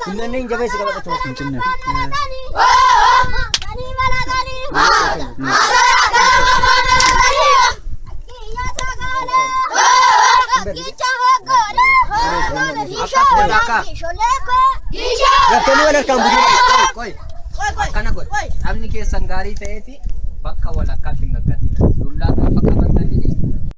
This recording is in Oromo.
Kunneen jabeessi qabadha ture. Gartoonni wal harkaan bu'uu. Qoy. Akkana godhi. Taphni keessan gaarii ta'eeti bakka walakkaa.